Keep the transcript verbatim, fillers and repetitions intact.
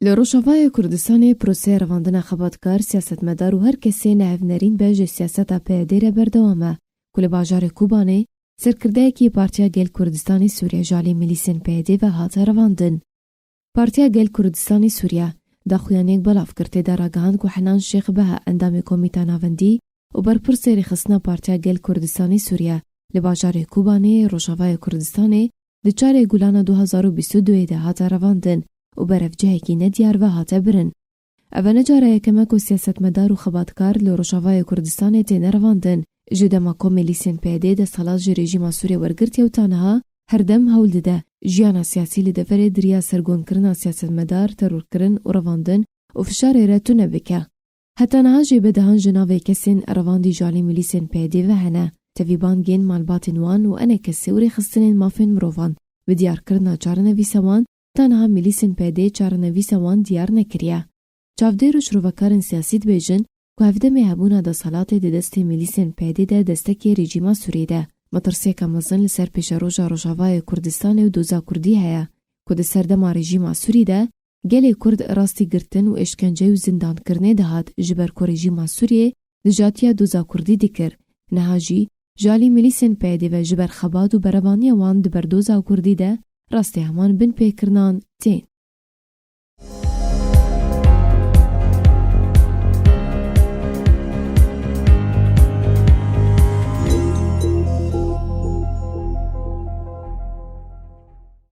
Li Rojavayê Kurdistanê proseya revandina xebatkar, siyasetmedar û her kesê nehevnerîn be ji siyaseta P Y D re berdewam e, ku li bajarê Kobanê serkirdeyekî Partiya Gel Kurdistanê Sûriye ji alî milîsên P Y D ve hate revandin. Partiya Gel Kurdistanê Sûriye daxuyaniyek belav kir, tê de ragihand ku Henan Şêx Beha, endamê Komîta Navendî û berpirsê rêxistina Partiya Gel Kurdistanê Sûriye li bajarê Kobanê, Rojavayê Kurdistanê, di çarê Gulana du hazar û bîst û duyê de hate revandin û berevcihekî nediyar ve hate birin. Ev e ne cara yekem e ku siyasetmedar û xebatkar li Rojavayê Kurdistanê têne revandin. Ji dema ku milîsên P Y D desthilat ji rejîma Sûriyê wergirtiye û ta niha her dem hewl dide jiyana siyasî li deverê di riya sergonkirina siyasetmedar, terorkirin û revandin û fişarê re tune bike. Heta niha jî bi dehan ji navê kesên revandî ji alî milîsên P Y D ve hene. Tevî bangên malbatên wan û enekesê û rêxistinên mafên mirovan bi diyarkirina çarenivîsa wan, ta niha milîsên P Y D çarenivîsa wan diyar nekiriye. Çavdêr û şirovekarên siyasî dibêjin ku hevdemê hebûna desthilatê di destê milîsên P Y D de destekê rejîma Sûriyê de metirsiyeke mezin li ser pêşeroja Rojavayê Kurdistanê û doza Kurdî heye ku di serdema rejîma Sûrî de gelê Kurd rastî girtin û êşkence û zindankirinê dihat, ji ber ku rejîma Sûriyê dijatiya doza Kurdî dikir. Niha jî ji alî milîsên P Y D ve ji ber xebat û berevaniya wan di ber doza Kurdî de rastî heman binpêkirinan tên.